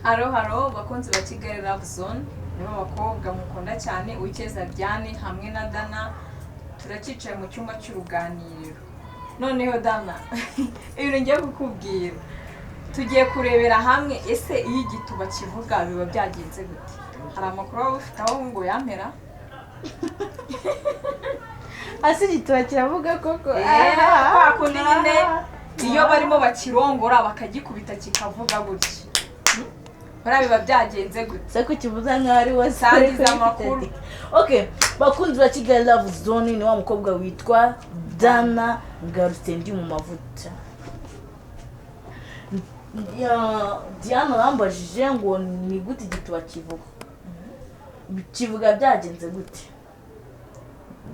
Hello, hello, bakunzi ba Kigali Love Zone, nibo bakobwa mukunda cyane, Uwicyeza Diane hamwe na Dana. Turacyicaye mu cyumba cy'uruganiriro. Noneho Dana, ibintu ngiye kukubwira, tugiye kurebera hamwe: ese iyo igituba kivuga biba byagenze gute? Hari amakuru waba ufite aho ngo yampera? Hasi igituba kiravuga koko? Kwa kundi nyine iyo barimo bakirongora bakagikubita kikavuga gutya, buriya biba byagenze gute? Se kukivuza nkaho ari wose? Sangiza amakuru. Okay, bakunzi ba Kigali Love Zone, ni wa mukobwa witwa Dana, ngarutse ndi mu mavuta. Diana arambajije ngo ni gute igituba kivuga, kivuga byagenze gute?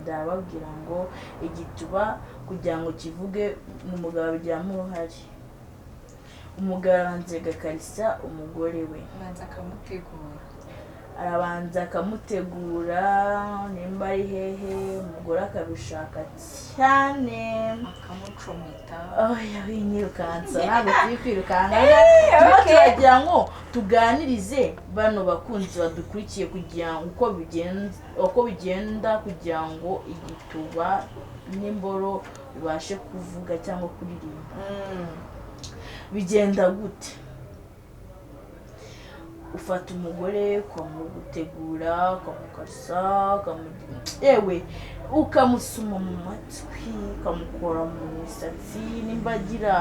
Ndababwira ngo igituba kugira ngo kivuge, umugabo abigiramo uruhare. Umugabo arabanza agakarisa umugore we. Abanza akamutegura. Arabanza akamutegura, nimba ari hehe, umugore akabishaka cyane. Akamucomita. Oya, winyirukansa, ntabwo turi kwirukanka. Turimo turagira ngo tuganirize bano bakunzi badukurikiye kugira ngo uko bigenda kugira ngo igituba n'imboro bibashe kuvuga cyangwa kuririmba. Bigenda gute? Ufata umugore ukamutegura, ukamukarisa, yewe ukamusoma mu matwi, ukamukora mu misatsi nimba agira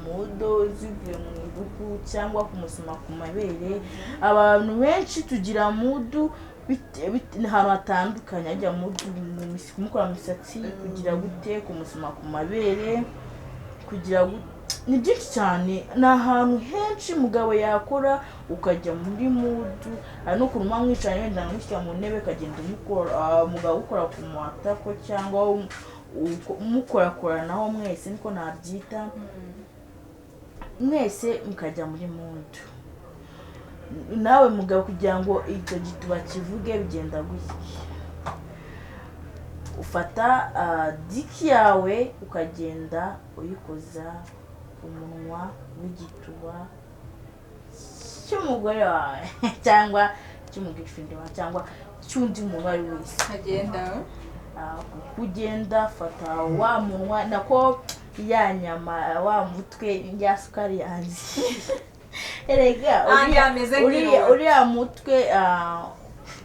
mood zivuye mu iduku, cyangwa kumusoma ku mabere. Abantu benshi tugira mood ahantu hatandukanye. Ajya mood kumukora mu misatsi, kugira gute, kumusoma ku mabere, kugira ni byinshi cyane, ni ahantu henshi umugabo yakora ukajya muri mood. Hari n'ukuntu muba mwicaranye, wenda nkamushyira mu ntebe, ukagenda umukora, umugabo ukora ku matako cyangwa mukorakoranaho mwese, niko nabyita, mwese mukajya muri mood. Nawe mugabo, kugira ngo icyo gituba kivuge bigenda gutya: ufata dick yawe, ukagenda uyikoza ku munwa w'igituba cy'umugore wawe cyangwa cy'umugirlfriend wawe cyangwa cy'undi muntu uwo ari we wese. Ukagenda. Kuko ugenda fata wa munwa, nako ya nyama, wa mutwe, ya sukari yanjye erega. Ahandi hameze nk'iroti. Uriya mutwe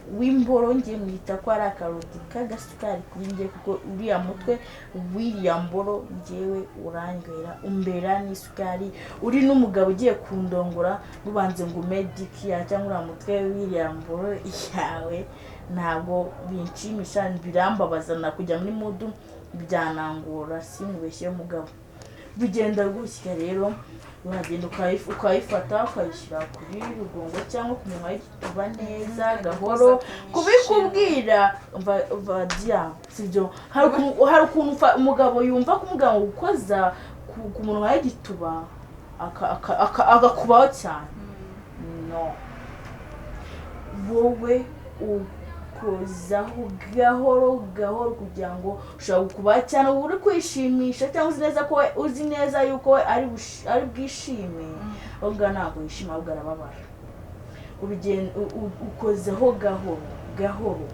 w'imboro ngiye mwita ko ari akaroti k'agasukari kuri njye, kuko uriya mutwe w'iriya mboro ngewe uranywera, umbera n'isukari. Uri n'umugabo ugiye kundongora, ntubanze ngo ume dick ya cyangwa uriya mutwe w'iriya mboro yawe, ntabwo binshimisha, birambabaza, na kujya muri mood byanangora, sinkubeshye mugabo. Bigenda gutya rero: uragenda ukayifata, ukayishyira kuri rugongo cyangwa ku munwa w'igituba neza gahoro. Kubikubwira mva dia sibyo. Hari ukuntu umugabo yumva kumubwira ngo gukoza ku munwa w'igituba agakubaho cyane. No, wowe ukozaho gahoro gahoro, kugira ngo ushobora gukuba cyane, uba uri kwishimisha cyangwa uzi neza ko uzi neza yuko we ari bwishime. Ahubwo ntabwo yishima, ahubwo arababara. Ukozeho gahoro gahoro.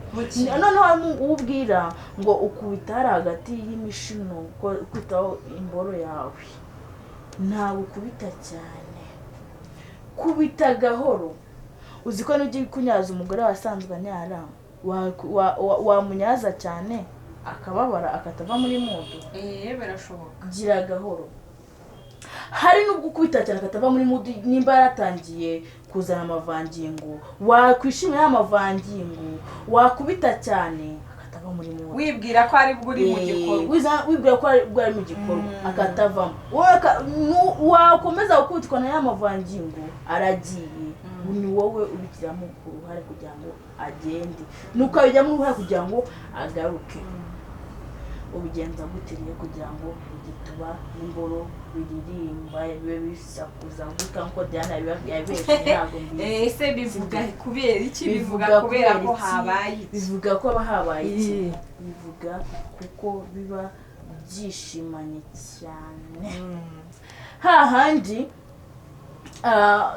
Noneho harimo uwo ubwira ngo ukubita hari hagati y'imishino, ukubitaho imboro yawe, ntabwo ukubita cyane, kubita gahoro. Uzi ko n'ujya kunyaza umugore wasanzwe anyara, wamunyaza cyane akababara, akatava muri mood? Eh, birashoboka. Gira gahoro. Hari n'ubwo ukubita cyane akatava muri mood, nimba yaratangiye kuzana amavangingo, wakwishimira amavangingo, wakubita cyane akatava muri mood. Wibwira ko ari bwo uri mu gikorwa. Wibwira ko ari bwo ari mu gikorwa, akatavamo. Wowe wakomeza gukubitwa na ya mavangingo, aragiye. Ni wowe ubigiramo uruhare kugira ngo agende, ni ukabijyamo uruhare kugira ngo agaruke. Ubigenza gute rero kugira ngo igituba n'imboro biririmba, bibe bisakuza gutya nkuko Diana yabibeshye? Ntabwo mbizi. Ese bivuga kubera iki? Bivuga kubera ko iki? Habaye iki? Bivuga ko haba habaye iki? Bivuga kuko biba byishimanye cyane, hahandi.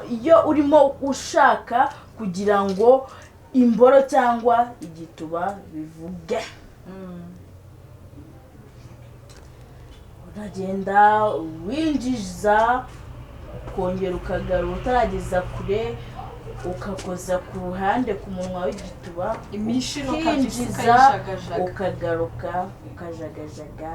Iyo urimo ushaka kugira ngo imboro cyangwa igituba bivuge, uragenda winjiza, ukongera ukagarura utarageza kure, ukakoza ku ruhande ku munwa w'igituba, Imishino kabisa, ukinjiza, ukayijagajaga. Ukagaruka ukajagajaga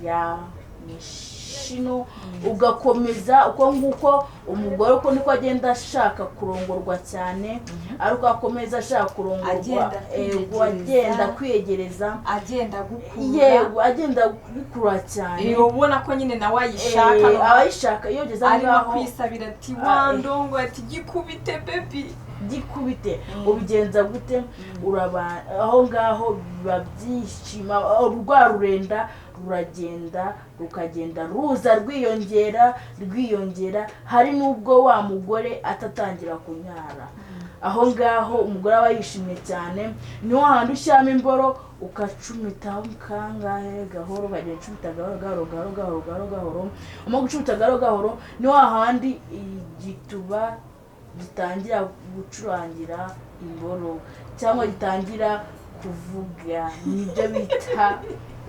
ya mishino, ugakomeza uko nguko. Umugore uko niko agenda ashaka kurongorwa cyane, ariko akomeza ashaka kurongorwa. Agenda Yego, kwiyegereza. Agenda kwiyegereza. Agenda gukurura. Yego, agenda gukurura cyane. Ubona ko nyine nawe ayishaka. Abayishaka iyo ugeze aho Arimo ngaho kwisabira ati: Ah, "Wandongo," ati: "Gikubite, baby." Gikubite. Ubigenza gute? Uraba aho ngaho biba byishima, rwa rurenda ruragenda, rukagenda ruza rwiyongera, rwiyongera. Hari n'ubwo wa mugore atatangira kunyara. Aho ngaho umugore aba yishimye cyane. Niho handi ushyiramo imboro, ukacumita kangahe gahoro, ukagenda ucumita gahoro gahoro gahoro gahoro gahoro gahoro. Umara gucumita gahoro gahoro, niho hahandi igituba gitangira gucurangira imboro cyangwa gitangira kuvuga, nibyo bita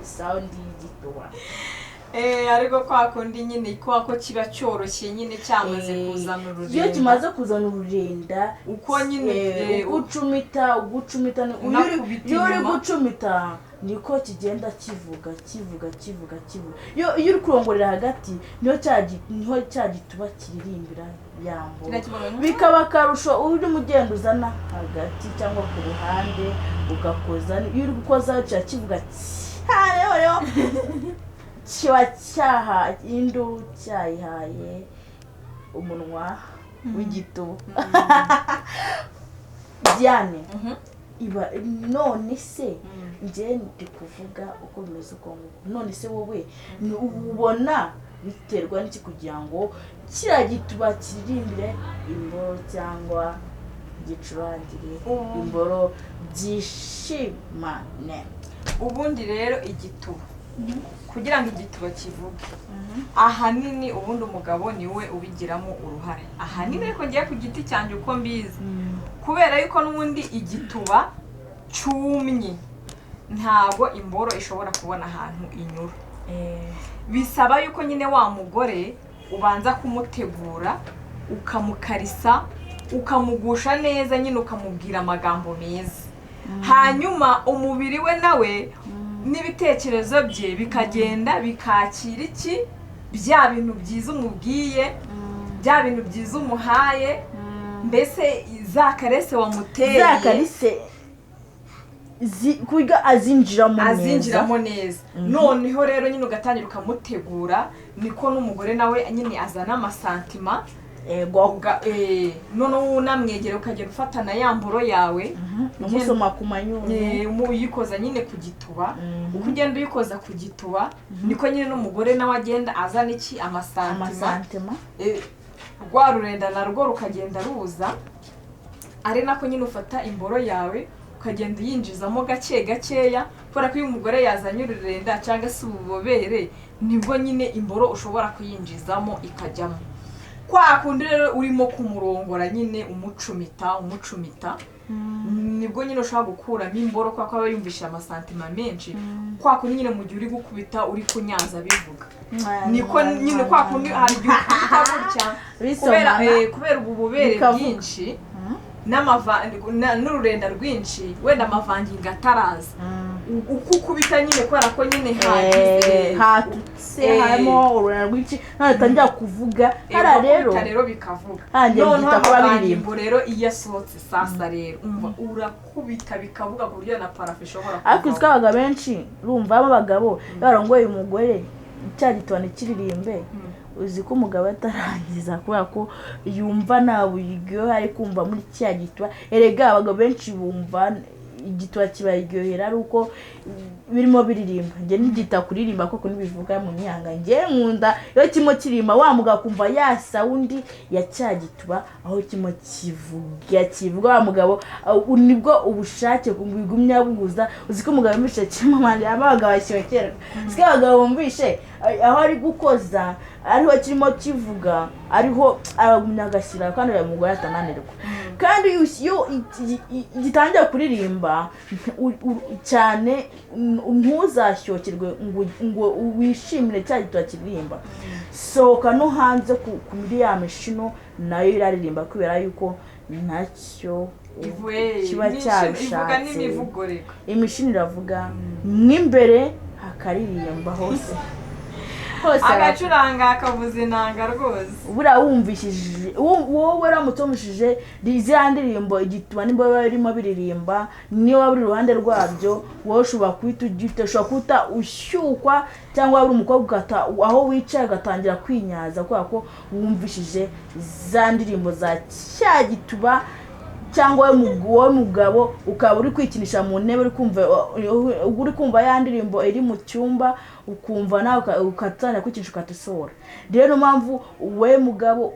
sound y'igituba. Ariko kwa kundi nyine kwa ko kiba cyoroshye nyine, cyamaze kuzana ururenda. Iyo kimaze kuzana ururenda, Uko nyine, uko ucumita, uko ucumita, Unakubita iyo uri inyuma. gucumita niko kigenda kivuga, kivuga, kivuga, kivuga. Iyo uri kurongorera hagati, niho cya gituba kiririmbira ya mboro. Kirakivuga. Bikaba akarusho urimo ugenda uzana hagati cyangwa ku ruhande ugakoza. Iyo uri gukoza kiba kivuga cyane, noneho kiba cyaha induru, cyayihaye umunwa w'igituba. Diane, iba none se njye ndi kuvuga uko bimeze uko nguko, none se wowe ubona biterwa n'iki kugira ngo kiriya gituba kiririmbire imboro cyangwa gicurangire imboro byishimane? Ubundi rero igituba, kugira ngo igituba kivuge, ahanini ubundi umugabo niwe ubigiramo uruhare ahanini. Ariko ngiye ku giti cyanjye uko mbizi, kubera yuko n'ubundi igituba cyumye ntabwo imboro ishobora kubona ahantu inyura. Bisaba yuko nyine wa mugore ubanza kumutegura, ukamukarisa, ukamugusha neza nyine, ukamubwira amagambo meza, hanyuma umubiri we nawe n'ibitekerezo bye bikagenda bikakira iki, bya bintu byiza umubwiye, bya bintu byiza umuhaye, mbese za caresse wamuteye. Za caresse ku buryo azinjiramo neza. Azinjiramo neza. Noneho rero nyine ugatangira ukamutegura, niko n'umugore nawe nyine azana amasentiments. Noneho unamwegera, ukagenda ufata na ya mboro yawe, umusoma ku manyunyu. Uyikoza nyine ku gituba. Uko ugenda uyikoza ku gituba, niko nyine n'umugore nawe agenda azana iki, amasentiments. Amasentiments. Rwa rurenda narwo rukagenda ruza, ari nako nyine ufata imboro yawe ukagenda uyinjizamo gake gakeya, kubera ko iyo umugore yazanye ururenda cyangwa se ububobere, nibwo nyine imboro ushobora kuyinjizamo ikajyamo. Kwa kundi rero urimo kumurongora nyine, umucumita, umucumita, nibwo nyine ushobora gukuramo imboro, kubera ko aba yumvishe amasentiments menshi. Kwa kundi nyine mu gihe uri gukubita, uri kunyaza, bivuga, niko nyine kwa kundi hari igihe ukubita gutya kubera Bisomana. Kubera ububobere Bikavuga. bwinshi n'ururenda rwinshi, wenda amavangingo ataraza. Uko ukubita nyine, kubera ko nyine hagize Hatutse, harimo ururenda rwinshi, none atangira kuvuga hariya rero. Urakubita rero bikavuga. Hanjye Noneho mbyita kuba biririmba. amavangingo rero iyo asohotse sasa rero, umva, urakubita bikavuga ku buryo na plafond ishobora Ariko uzi ko kuvaho. abagabo benshi, urumva abagabo barongoye umugore cya gitone kiririmbe, uzi ko umugabo atarangiza kubera ko yumva nta buryohe ari kumva muri cya gituba. Erega abagabo benshi bumva Igituba kibaryohera ari uko birimo biririmba. Njye nigita kuririmba koko nibivuga mu myanga, njye nkunda iyo kirimo kirimba, wa mugabo akumva ya sound ya cya gituba aho kirimo kivuga kivuga, wa mugabo nibwo ubushake bigumya buhuza. Uzi ko umugabo yumvishe kirimo amande, abagabo bashyokera, uzi ko abagabo bumvishe aho ari gukoza ariho kirimo kivuga, ariho aragumya agashyira, kandi uyu mugore atananirwa. Kandi iyo gitangiye kuririmba cyane, ntuzashyokirwe ngo wishimire cya gituba kiririmba. Sohoka no hanze muri ya mishino, nayo iraririmba, kubera yuko nacyo kiba ivuga cyabishatse. N'imivugo reka. Imishino iravuga, mo imbere hakaririmba hose hose. Agacuranga, akavuza inanga rwose. Buriya wumvishije, wowe uramutse wumvishije ziriya ndirimbo igituba nimba biba birimo biririmba, niyo waba uri iruhande rwabyo, wowe ushobora guhita ugita, ushobora guhita ushyukwa, cyangwa waba uri umukobwa ugata aho wicaye ugatangira kwinyaza kubera ko wumvishije za ndirimbo za cya gituba, cyangwa wowe mugabo ukaba uri kwikinisha mu ntebe, uri kumva ya ndirimbo iri mu cyumba, ukumva nawe ugatangira kwikinisha, ukatusohora. Rero niyo mpamvu wowe mugabo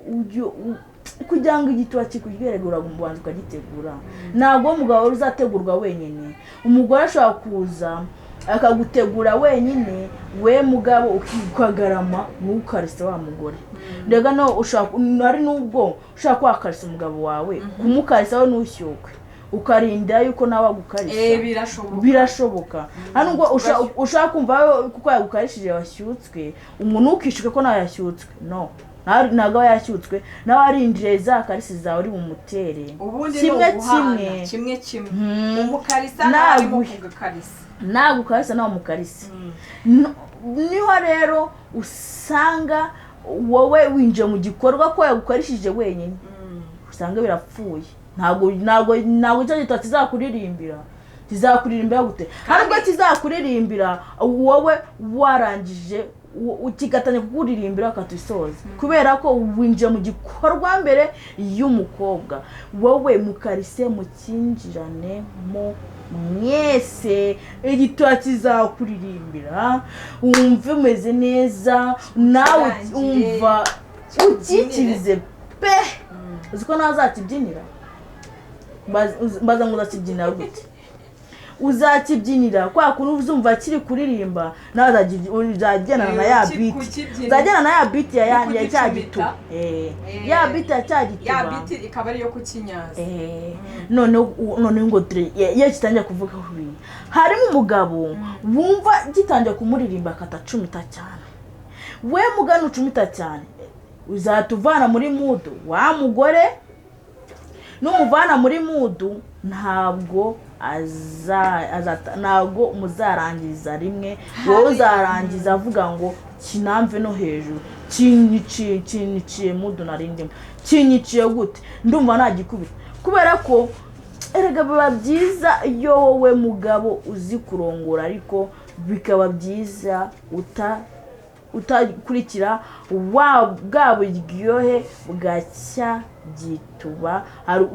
kugira ngo igituba kikuryohere urabanza ukagitegura. Ntabwo umugabo uzategurwa wenyine. Umugore ashobora kuza akagutegura wenyine, we mugabo ukagarama ntukarise wa mugore. Mbega no ushaka hari n'ubwo ushaka wakarisa umugabo wawe, kumukarisa we ntushyukwe, ukarinda yuko nawe agukarisa. Birashoboka. Birashoboka. Hano ubwo ushaka kumva we kuko yagukarishije washyutswe, umuntu ukishuka ko nawe yashyutswe, no ntabwo aba yashyutswe, nawe arinjiye za karisi zawe uri bumutere. Ubundi ni Kimwe uguhana. Kimwe. Kimwe kimwe. Mhm. Umukarisa nawe arimo kugakarisa. Nagukarisa nawe umukarisa. Niho rero usanga wowe winjiye mu gikorwa ko yagukarishije wenyine, usanga birapfuye. Ntabwo icyo gitabo kizakuririmbira. Kizakuririmbira gute? Hari ubwo kizakuririmbira wowe warangije, kigatangira kukuririmbira ukatusoza, kubera ko winjiye mu gikorwa mbere y'umukobwa. Wowe mukarise, mukinjiranemo mwese, igituba kizakuririmbira wumve umeze neza nawe. Kirangire. Umva ukikirize pe. Uzi ko nawe azakibyinira? Mbaza ngo uzakibyinira gute? Uzakibyinira kwa kuntu uzumva kiri kuririmba, nawe uzagendana na ya beat. Kukibyina. Uzagendana na ya beat ya cya Kugicumbita. gituba. Ya beat ya cya Ya gituba. Beat ikaba ariyo kukinyaza. Noneho ngo dore iyo kitangiye kuvuga huriya harimo umugabo wumva gitangiye kumuririmba akatacumita cyane. We mugana ucumita cyane, uzatuvana muri mood wa mugore. Numuvana muri mood, ntabwo ntabwo muzarangiza rimwe. Wowe uzarangiza avuga ngo kinamve no hejuru, kinyiciye, kinyiciye mood narindimo, kinyiciye gute, ndumva nagikubita. Kubera ko erega biba byiza iyo wowe mugabo uzi kurongora, ariko bikaba byiza utakurikira wa bwa buryohe bwa cya gituba. Hari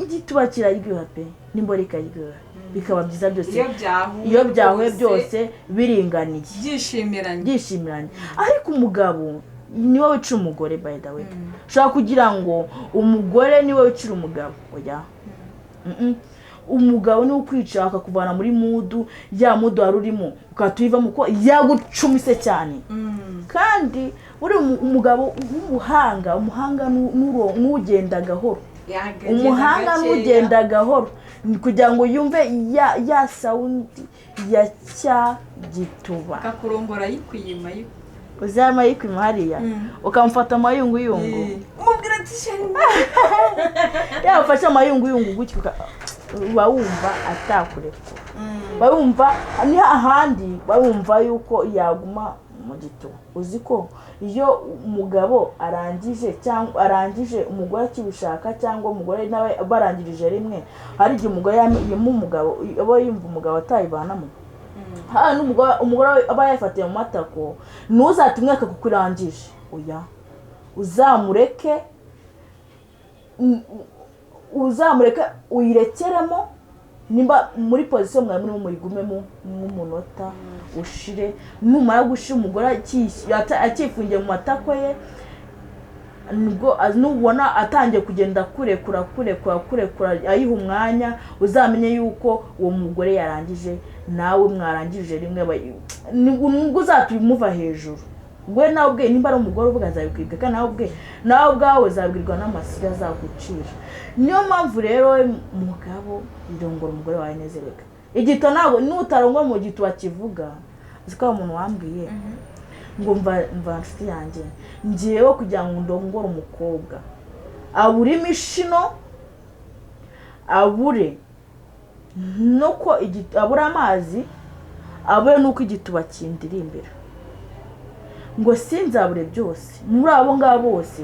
igituba kiraryoha pe, n'imboro ikaryoha, bikaba byiza byose. Iyo byahuye. Iyo byahuye byose biringaniye. Byishimiranye. Byishimiranye. Ariko umugabo niwe wicira umugore. By the way, ushobora kugira ngo umugore niwe wicira umugabo. Oya. Umugabo niwe ukwica akakuvana muri mood, ya mood wari urimo ukahita uyivamo kuko yagucumise cyane. Kandi buri umugabo w'umuhanga, umuhanga n'ugenda gahoro. Yagenda Umuhanga gakeya. n'ugenda gahoro ni kugira ngo yumve ya sound ya cya gituba. Akakurongora yikwima. Uzama yikwima hariya, ukamufata amayunguyungu. Umubwira ati chéri. Yafashe amayunguyungu gutyo, uba wumva atakurekura, uba wumva ni hahandi, uba wumva yuko yaguma mu gituba. Uzi ko iyo umugabo arangije, cyangwa arangije umugore akibishaka, cyangwa umugore nawe barangirije rimwe, hari igihe umugore yima umugabo, aba yumva umugabo atayibanamo. Hano umugore aba yafatiye mu matako. Ntuzatumweke kuko urangije, oya, uzamureke, uzamureke uyirekeremo. Nimba muri position mwari murimo, muyigumemo nk'umunota ushire. Numara gushira, umugore akifungiye mu matako ye, nibwo nubona atangiye kugenda kurekura, kurekura, kurekura, ayiha umwanya, uzamenye yuko uwo mugore yarangije, nawe mwarangije rimwe. Nibwo uzatuma umuva hejuru. We nawe ubwe, nimba ari umugore uvuga, azabikwibwa, kandi nawe ubwe, nawe ubwawe uzabwirwa n'amasiga azagucira. Niyo mpamvu rero, mugabo, irongora umugore wawe neza. Reka igito, ntabwo nutarongora mu gito bakivuga. Uzi ko hari umuntu wambwiye ngo: Mva nshuti yanjye, ngewe kugira ngo ndongore umukobwa, abure imishino, abure nuko abure amazi, abure n'uko igituba kindirimbira, ngo sinzabure byose muri abo ngabo bose,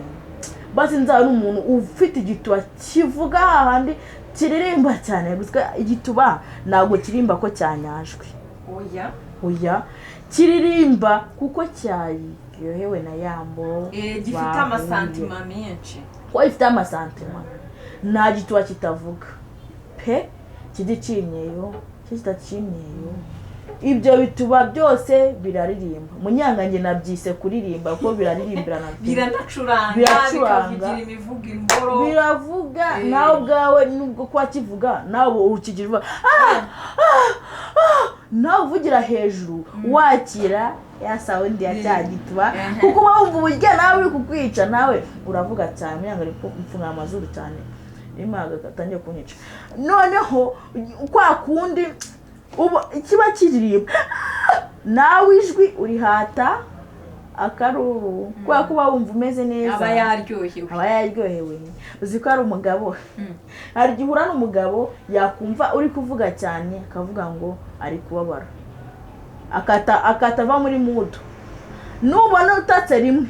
basi nzaba n'umuntu ufite igituba kivuga hahandi kiririmba cyane." Gusa igituba ntabwo kirimba ko cyanyajwe. Oya. Oya, kiririmba kuko cyaryohewe na yambo. Gifite bahuye. Amasantima menshi. Kuko gifite amasantima, nta gituba kitavuga pe. Kijya imyeyo, kijya kidaciye imyeyo, ibyo bituba byose biraririmba. Munyangange nabyise kuririmba kuko biraririmbirana pe. Biranacuranga. Biracuranga. Bikavugira imivugo imboro. Biravuga. Nawe ubwawe nubwo kuba kivuga, nawe ukigira uvuga "Ah, ah, ah", nawe uvugira hejuru, wakira ya sound ya cya gituba, kuko uba wumva uburyo nawe uri kukwica, nawe uravuga cyane. Munyangange mfunga amazuru cyane, niyo atangiye kunyica. Noneho kwa kundi ubu kiba kiririmba, nawe ijwi urihata akaruru, kubera ko uba wumva umeze neza. Aba yaryohewe. Aba yaryohewe. Uzi ko hari umugabo, hari igihe uhura n'umugabo yakumva uri kuvuga cyane, akavuga ngo ari kubabara, akata ava muri mood. Nubona utatse rimwe,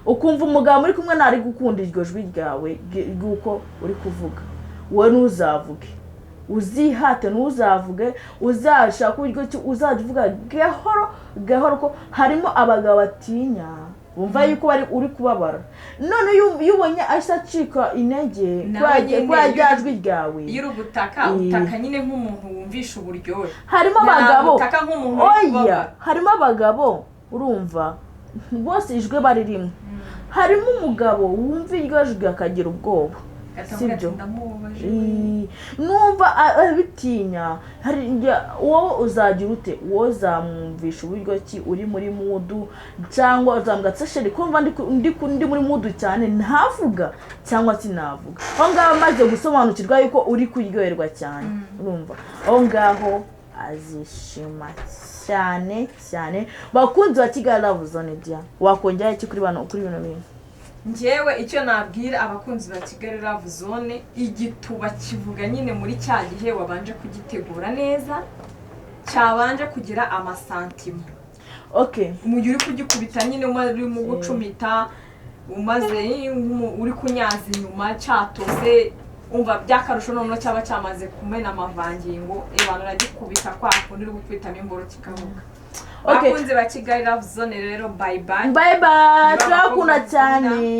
ukumva umugabo muri kumwe ntari gukunda iryo jwi ryawe ry'uko uri kuvuga, wowe ntuzavuge, uzihate ntuzavuge. Uzashaka uburyo ki uzajya uvuga gahoro gahoro, ko harimo abagabo batinya, bumva yuko bari uri kubabara. None iyo ubonye ahise acika intege Nawe kubera nyine kubera rya jwi ryawe. Iyo uri gutaka, utaka nyine nk'umuntu wumvisha uburyohe. Harimo Ntabwo abagabo utaka nk'umuntu uri oya kubabara. Harimo abagabo, urumva, bose ijwi bari rimwe, harimo umugabo wumva iryo jwi akagira ubwoba. Akavuga ati, Sibyo? "Ndamubabaje." Numva abitinya. Hari wowe uzagira ute? Wowe uzamwumvisha uburyo ki uri muri mood, cyangwa uzambwira ati: "Chéri, kumva ndi muri mood cyane, ntavuga cyangwa sinavuga." Aho ngaho amaze gusobanukirwa yuko uri kuryoherwa cyane, urumva aho ngaho azishima cyane cyane. Bakunzi ba Kigali Love Zone, dia wakongera iki kuri bano, kuri bino bintu? Njyewe icyo nabwira abakunzi ba Kigali Love Zone, igituba kivuga nyine muri cya gihe wabanje kugitegura neza, cyabanje kugira amasantima. Mu gihe uri kugikubita nyine, urimo gucumita, umaze uri kunyaza inyuma cyatose, umva by'akarusho noneho cyaba cyamaze kumena amavangingo, abantu uragikubita kwa kundi uri gukubitamo imboro kikavuga. Bakunzi ba Kigali Love Zone rero, bye bye. Bye bye. Niba Turakunda abakobwa cyane.